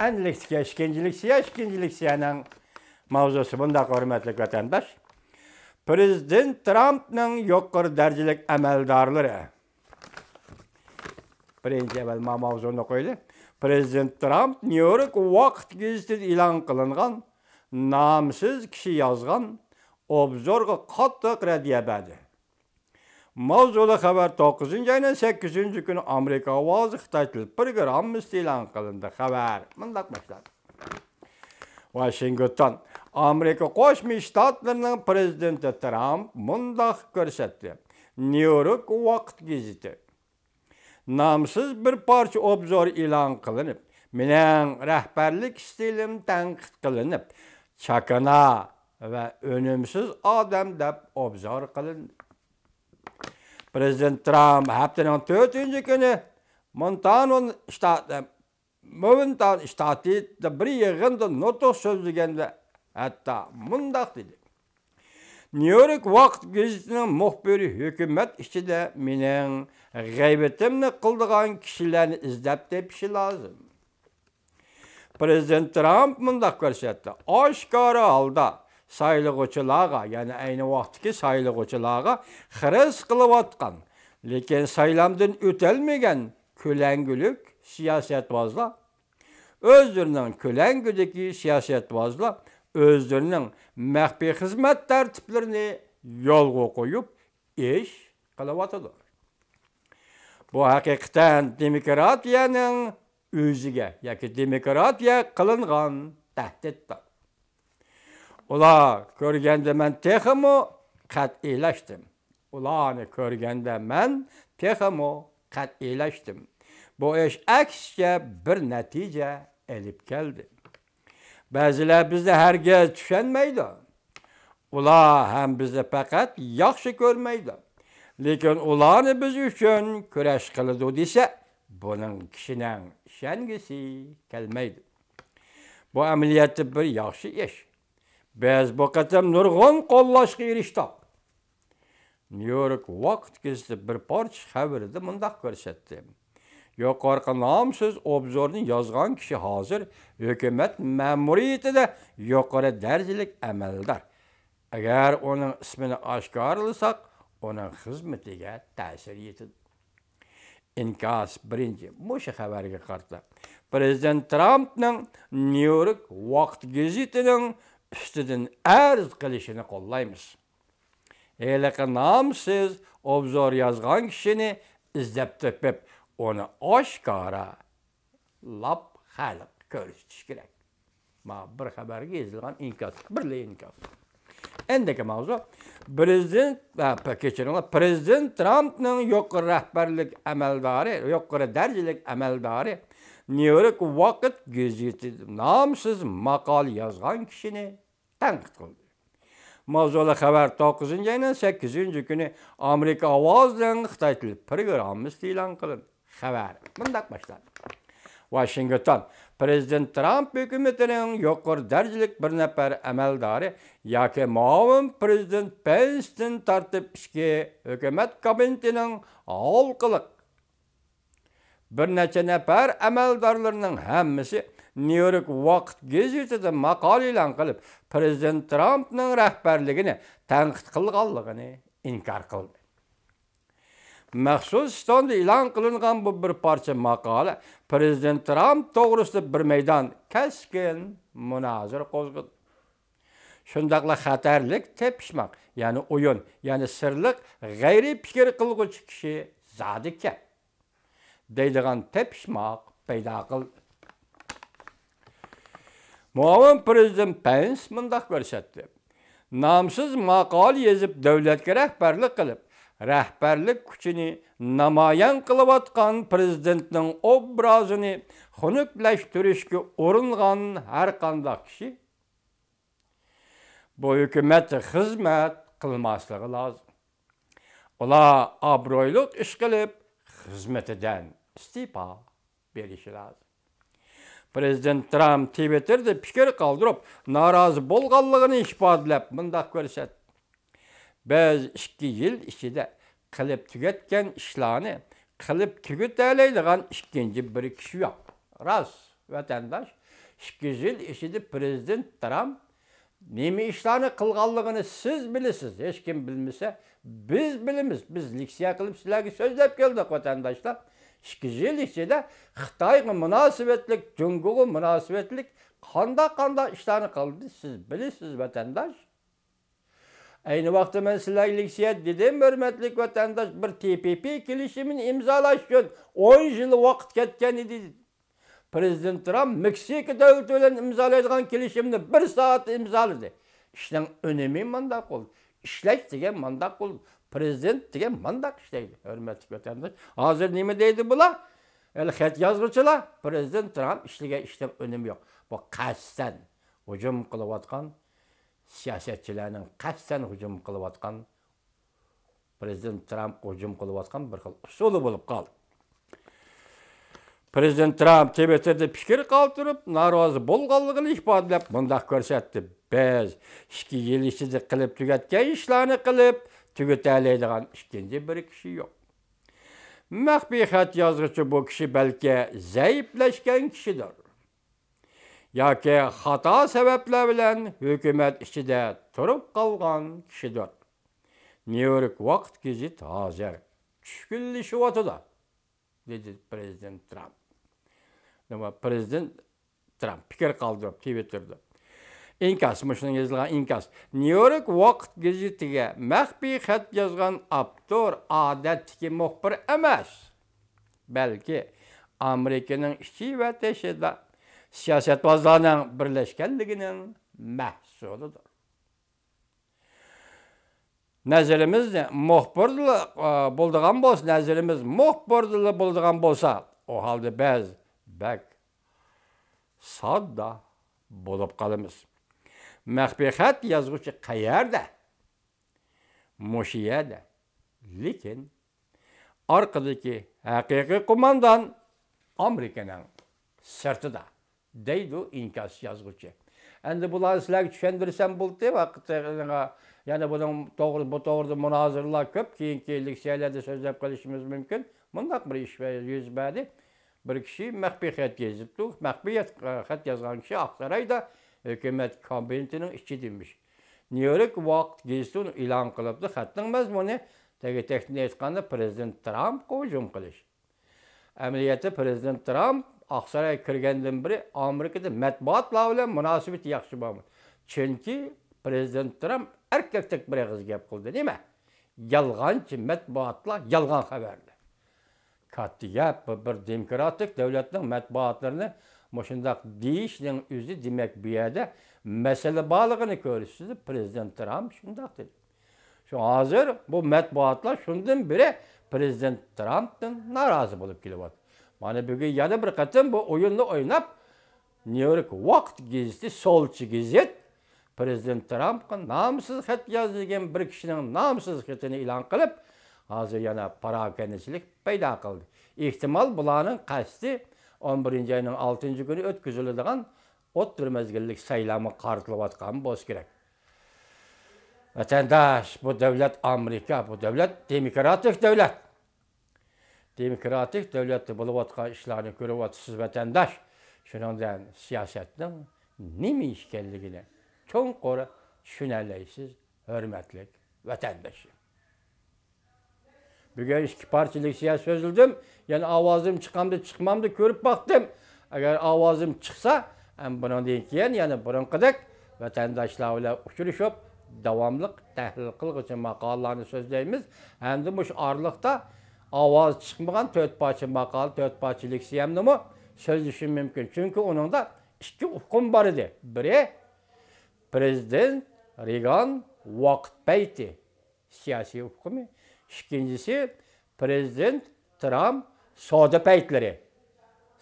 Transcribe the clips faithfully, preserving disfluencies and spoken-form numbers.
ئەنلىكتىكى ئىككىنچى لېكسىيە، ئىككىنچى لېكسىيەنىڭ ماۋزۇسى مۇنداق، ھۆرمەتلىك ۋەتەنداش. پىرېزىدېنت ترامپنىڭ يۇقىرى دەرىجىلىك ئەمەلدارلىرى. بىرىنچى ئەۋۋەل ما ماۋزۇنى ئوقۇيلى. پىرېزىدېنت ترامپ نيۇ يورك ۋاقىت گېزىتىدە ئېلان قىلىنغان نامسىز كىشى يازغان ئوبزورغا قاتتىق رەددىيە بەردى. ماۋزۇلۇق خەۋەر توققۇزىنچى ئاينىڭ سەككىزىنچى كۈنى ئامېرىكا ئاۋازى خىتاي تىل پروگراممىسىدا ئېلان قىلىندى. خەۋەر مۇنداق باشلاندى. ۋاشىنگتون. ئامېرىكا قوشما شتاتلىرىنىڭ پىرېزىدېنتى ترامپ مۇنداق كۆرسەتتى. نيۇ يورك ۋاقىت گېزىتى. نامسىز بىر پارچە ئوبزور ئېلان قىلىنىپ، مېنىڭ رەھبەرلىك ئىستىلىم تەنقىد قىلىنىپ، چاكىنا ۋە ئۈنۈمسىز ئادەم دەپ ئوبزور قىلىندى. پىرېزىدېنت ترامپ ھەپتىنىڭ تۆتىنچى كۈنى مونتانا شتاتى، مونتانا شتاتىدا بىر يىغىندا نۇتۇق سۆزلىگەندە ھەتتا مۇنداق دېدى: نيۇ يورك ۋاقىت گېزىتىنىڭ مۇخبىرى ھۆكۈمەت ئىچىدە مېنىڭ غەيۋىتىمنى قىلىدىغان كىشىلەرنى ئىزدەپ تېپىشى لازىم. پىرېزىدېنت ترامپ مۇنداق كۆرسەتتى: ئاشكارا ھالدا سايلىغۇچىلارغا، يەنى ئەينى ۋاقىتتىكى سايلىغۇچىلارغا خىرىس قىلىۋاتقان، لېكىن سايلامدىن ئۆتەلمىگەن كۆلەڭگىلىك سىياسەتۋازلار، ئۆزلىرىنىڭ كۆلەڭگىدىكى سىياسەتۋازلار ئۆزلىرىنىڭ مەخپىي خىزمەت تەرتىپلىرىنى يولغا قويۇپ، ئىش قىلىۋاتىدۇ. بۇ ھەقىقەتەن دېموكراتىيەنىڭ ئۆزىگە ياكى دېموكراتىيەگە قىلىنغان تەھدىتتۇر. ئۇلار كۆرگەندە مەن تېخىمۇ قەتئىيلەشتىم. ئۇلارنى كۆرگەندە مەن تېخىمۇ قەتئىيلەشتىم. بۇ ئىش ئەكسىچە بىر نەتىجە ئېلىپ كەلدى. بەزىلەر بىزنى ھەرگىز چۈشەنمەيدۇ. ئۇلار ھەم بىزنى پەقەت ياخشى كۆرمەيدۇ. لېكىن ئۇلارنى بىز ئۈچۈن كۈرەش قىلىدۇ دېسە، بۇنىڭ كىشىنىڭ ئىشەنگۈسى كەلمەيدۇ. بۇ ئەمەلىيەتتە بىر ياخشى ئىش. بىز بۇ قېتىم نۇرغۇن قوللاشقا ئېرىشتۇق. نيۇ يورك ۋاقىت گېزىتى بىر پارچە خەۋىرىدە مۇنداق كۆرسەتتى: يۇقىرىقى نامسىز ئوبزورنى يازغان كىشى ھازىر ھۆكۈمەت مەمۇرىيىتىدە يۇقىرى دەرىجىلىك ئەمەلدار. ئەگەر ئۇنىڭ ئىسمىنى ئاشكارىلىساق، ئۇنىڭ خىزمىتىگە تەسىر يېتىدۇ. ئىنكاس بىرىنچى، مۇشۇ خەۋەرگە قارىتا پىرېزىدېنت ترامپنىڭ نيۇ يورك ۋاقىت گېزىتىنىڭ ئۈستىدىن ئەرز قىلىشىنى قوللايمىز. ھېلىقى نامسىز ئوبزور يازغان كىشىنى ئىزدەپ تېپىپ، ئۇنى ئاشكارا لاپ خەلققە كۆرسىتىش كېرەك. مانا بىر خەۋەرگە يېزىلغان ئىنكاس، بىرلا ئىنكاس. ئەندىكى ماۋزۇ، پىرېزىدېنت، ھە، پ-، كەچۈرۈڭلار، پىرېزىدېنت ترامپنىڭ يۇقىرى رەھبەرلىك ئەمەلدارى، يۇقىرى دەرىجىلىك ئەمەلدارى نيۇ يورك ۋاقىت گېزىتىدە نامسىز ماقالە يازغان كىشىنى تەنقىد قىلدى. ماۋزۇلۇق خەۋەر توققۇزىنچى ئاينىڭ سەككىزىنچى كۈنى ئامېرىكا ئاۋازىنىڭ خىتاي تىل پروگراممىسىدا ئېلان قىلىندى. خەۋەر مۇنداق باشلاندى. ۋاشىنگتون. پىرېزىدېنت ترامپ ھۆكۈمىتىنىڭ يۇقىرى دەرىجىلىك بىر نەپەر ئەمەلدارى ياكى مۇئاۋىن پىرېزىدېنت پېنستىن تارتىپ ئىچكى ھۆكۈمەت كابىنېتىنىڭ ھالقىلىق بىر نەچچە نەپەر ئەمەلدارلىرىنىڭ ھەممىسى نيۇ يورك ۋاقىت گېزىتىدە ماقالە ئېلان قىلىپ، پىرېزىدېنت ترامپنىڭ رەھبەرلىكىنى تەنقىد قىلغانلىقىنى ئىنكار قىلدى. مەخسۇس ستوندا ئېلان قىلىنغان بۇ بىر پارچە ماقالە پىرېزىدېنت ترامپ توغرىسىدا بىر مەيدان كەسكىن مۇنازىرە قوزغىدى. شۇنداقلا خەتەرلىك تېپىشماق، يەنى ئويۇن، يەنى سىرلىق غەيرىي پىكىر قىلغۇچى كىشى زادىكەن دەيدىغان تېپىشماق پەيدا قىلدى. مۇئاۋىن پىرېزىدېنت پېنس مۇنداق كۆرسەتتى: نامسىز ماقالە يېزىپ، دۆلەتكە رەھبەرلىك قىلىپ، رەھبەرلىك كۈچىنى نامايان قىلىۋاتقان پىرېزىدېنتنىڭ ئوبرازىنى خۇنۈكلەشتۈرۈشكە ئۇرۇنغان ھەرقانداق كىشى بۇ ھۆكۈمەتكە خىزمەت قىلماسلىقى لازىم. ئۇلار ئابرۇيلۇق ئىش قىلىپ، خىزمىتىدىن ئىستېپا بېرىشى لازىم. پىرېزىدېنت ترامپ تىۋىتتېردا پىكىر قالدۇرۇپ، نارازى بولغانلىقىنى ئىپادىلەپ، مۇنداق كۆرسەتتى: بىز ئىككى يىل ئىچىدە قىلىپ تۈگەتكەن ئىشلارنى قىلىپ تۈگىتەلەيدىغان ئىككىنچى بىر كىشى يوق. راست، ۋەتەنداش، ئىككى يىل ئىچىدە پرېزىدېنت ترامپ نېمە ئىشلارنى قىلغانلىقىنى سىز بىلىسىز. ھېچكىم بىلمىسە، بىز بىلىمىز. بىز لېكسىيە قىلىپ سىلەرگە سۆزلەپ كەلدۇق، ۋەتەنداشلار. ئىككى يىل ئىچىدە خىتايغا مۇناسىۋەتلىك، جۇڭگوغا مۇناسىۋەتلىك قانداق-قانداق ئىشلارنى قىلدى، سىز بىلىسىز، ۋەتەنداش. ئەينى ۋاقىتتا مەن سىلەرگە لېكسىيە دېدىم، ھۆرمەتلىك ۋەتەنداش، بىر تى پى پى كېلىشىمىنى ئىمزالاش ئۈچۈن ئون يىل ۋاقىت كەتكەن ئىدى. پرېزىدېنت ترامپ مېكسىكا دۆلىتى بىلەن ئىمزالايدىغان كېلىشىمنى بىر سائەتتە ئىمزالىدى. ئىشنىڭ ئۈنۈمى مانداق بولدى. ئىشلەش دېگەن مانداق بولدى. پرېزىدېنت دېگەن مانداق ئىشلەيدۇ، ھۆرمەتلىك ۋەتەنداش. ھازىر نېمە دەيدۇ بۇلار؟ ھېلى خەت يازغۇچىلار، پرېزىدېنت ترامپ ئىشلىگەن ئىشنىڭ ئۈنۈمى يوق. بۇ قەستەن ھۇجۇم قىلىۋاتقان سىياسەتچىلەرنىڭ قەستەن ھۇجۇم قىلىۋاتقان، پرېزىدېنت ترامپقا ھۇجۇم قىلىۋاتقان بىر خىل ئۇسۇلى بولۇپ قالدى. پرېزىدېنت ترامپ تىۋىتتېردا پىكىر قالدۇرۇپ، نارازى بولغانلىقىنى ئىپادىلەپ مۇنداق كۆرسەتتى: «بىز ئىككى يىل ئىچىدە قىلىپ تۈگەتكەن ئىشلارنى قىلىپ تۈگىتەلەيدىغان ئىككىنچى بىر كىشى يوق. مەخپىي خەت يازغۇچى بۇ كىشى بەلكى زەئىپلەشكەن كىشىدۇر. ياكى خاتا سەۋەبلەر بىلەن ھۆكۈمەت ئىچىدە تۇرۇپ قالغان كىشىدۇر. نيۇ يورك ۋاقىت گېزىتى ھازىر چۈشكۈنلىشىۋاتىدۇ»، دېدى پرېزىدېنت ترامپ. نېمە، پرېزىدېنت ترامپ پىكىر قالدۇرۇپ تىۋىتتېردا. ئىنكاس، مۇشۇنىڭ يېزىلغان ئىنكاس. نيۇ يورك ۋاقىت گېزىتىگە مەخپىي خەت يازغان ئاپتور ئادەتتىكى مۇخبىر ئەمەس، بەلكى ئامېرىكىنىڭ ئىچى ۋە تېشىدا سىياسەتۋازلارنىڭ بىرلەشكەنلىكىنىڭ مەھسۇلىدۇر. نەزىرىمىز مۇخبىردىلا، ئا، بولىدىغان بولسا، نەزىرىمىز مۇخبىردىلا بولىدىغان بولسا، ئۇ ھالدا بىز بەك ساددا بولۇپ قالىمىز. مەخپىي خەت يازغۇچى قەيەردە؟ مۇشۇ يەردە. لېكىن ئارقىدىكى ھەقىقىي قوماندان ئامېرىكىنىڭ سىرتىدا، دەيدۇ ئىنكاس يازغۇچى. ئەمدى بۇلارنى سىلەرگە چۈشەندۈرسەم بولدى. ۋاقىت، يەنە بۇنىڭ توغرا، بۇ توغرىدا مۇنازىرىلەر كۆپ. كېيىنكى لېكسىيەلەردە سۆزلەپ قېلىشىمىز مۇمكىن. مۇنداق بىر ئىش يۈز بەردى. بىر كىشى مەخپىي خەت يېزىپتۇ. مەخپىي خەت يازغان كىشى ئاقسارايدا ھۆكۈمەت كابىنېتىنىڭ ئىچىدىمىش. نيۇ يورك ۋاقىت گېزىتى ئۇنى ئېلان قىلىپتۇ. خەتنىڭ مەزمۇنى، تېگى-، تېگىنى ئېيتقاندا، پرېزىدېنت ترامپقا ھۇجۇم قىلىش. ئەمەلىيەتتە پرېزىدېنت ترامپ ئاقسارايغا كىرگەندىن بېرى ئامېرىكىدا مەتبۇئاتلار بىلەن مۇناسىۋىتى ياخشى بولمىدى. چۈنكى پرېزىدېنت ترامپ ئەركەكتەك بىر ئېغىز گەپ قىلدى. نېمە؟ يالغانچى مەتبۇئاتلار، يالغان خەۋەرلەر. كاتتا گەپ، بۇ بىر دېموكراتىك دۆلەتنىڭ مەتبۇئاتلىرىنى مۇشۇنداق دېيىشنىڭ ئۆزى، دېمەك، بۇ يەردە مەسىلە بارلىقىنى كۆرسىتىدۇ. پرېزىدېنت ترامپ شۇنداق دېدى. شۇ ھازىر بۇ مەتبۇئاتلار شۇندىن بېرى پرېزىدېنت ترامپتىن نارازى بولۇپ كېلىۋاتىدۇ. مانا بۈگۈن يەنە بىر قېتىم بۇ ئويۇننى ئويناپ، نيۇ يورك ۋاقىت گېزىتى، سولچى گېزىت، پرېزىدېنت ترامپقا نامسىز خەت يازدى دېگەن بىر كىشىنىڭ نامسىز خېتىنى ئېلان قىلىپ، ھازىر يەنە پاراكەندىچىلىك پەيدا قىلدى. ئېھتىمال، بۇلارنىڭ قەستى ئون بىرىنچى ئاينىڭ ئالتىنچى كۈنى ئۆتكۈزۈلىدىغان ئوتتۇرا مەزگىللىك سايلامغا قارىتىلىۋاتقان بولسا كېرەك. ۋەتەنداش، بۇ دۆلەت ئامېرىكا، بۇ دۆلەت دېموكراتىك دۆلەت. دېموكراتىك دۆلەتتە بولۇۋاتقان ئىشلارنى كۆرۈۋاتىسىز، ۋەتەنداش. شۇنىڭ بىلەن سىياسەتنىڭ نېمە ئىكەنلىكىنى چوڭقۇر چۈشىنەلەيسىز، ھۆرمەتلىك ۋەتەنداشلار. بۈگۈن ئىككى پارچە لېكسىيە سۆزلىدىم. يەنە ئاۋازىم چىقامدۇ، چىقمامدۇ كۆرۈپ باقتىم. ئەگەر ئاۋازىم چىقسا، ھەم بۇنىڭدىن كېيىن يەنە بۇرۇنقىدەك ۋەتەنداشلار بىلەن ئۇچرىشىپ، داۋاملىق تەھلىل قىلغۇچە ماقالىلارنى سۆزلەيمىز. ھەمدە مۇشۇ ئارىلىقتا ئاۋازى چىقمىغان تۆت پارچە ماقالە، تۆت پارچە لېكسىيەمنىمۇ سۆزلىشىم مۇمكىن. چۈنكى ئۇنىڭدا ئىككى ئۇقۇم بار ئىدى. بىرى، پرېزىدېنت رېگان ۋاقىت پەيتى سىياسىي ئۇقۇمى، ئىككىنچىسى، پرېزىدېنت ترامپ سودا پەيتلىرى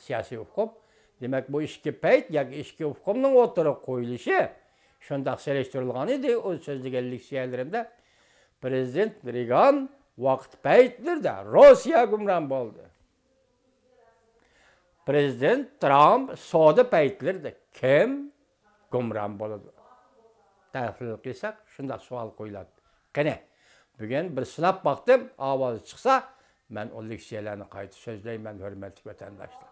سىياسىي ئۇقۇم. دېمەك، بۇ ئىككى پەيت ياكى ئىككى ئۇقۇمنىڭ ئوتتۇرىغا قويۇلۇشى شۇنداق سېلىشتۇرۇلغان ئىدى. ئۇ سۆزلىگەن لېكسىيەلىرىمدە پرېزىدېنت رېگان ۋاقىت پەيتلىرىدە روسىيە ھۆكۈمران بولدى. پرېزىدېنت ترامپ سودا پەيتلىرىدە كىم ھۆكۈمران بولىدۇ؟ تەھلىل قىلساق، شۇنداق سوئال قويۇلاتتى. قېنى، بۈگۈن بىر سىناپ باقتىم، ئاۋازى چىقسا، مەن ئۇ لېكسىيەلەرنى قايتا سۆزلەيمەن، ھۆرمەتلىك ۋەتەنداشلار.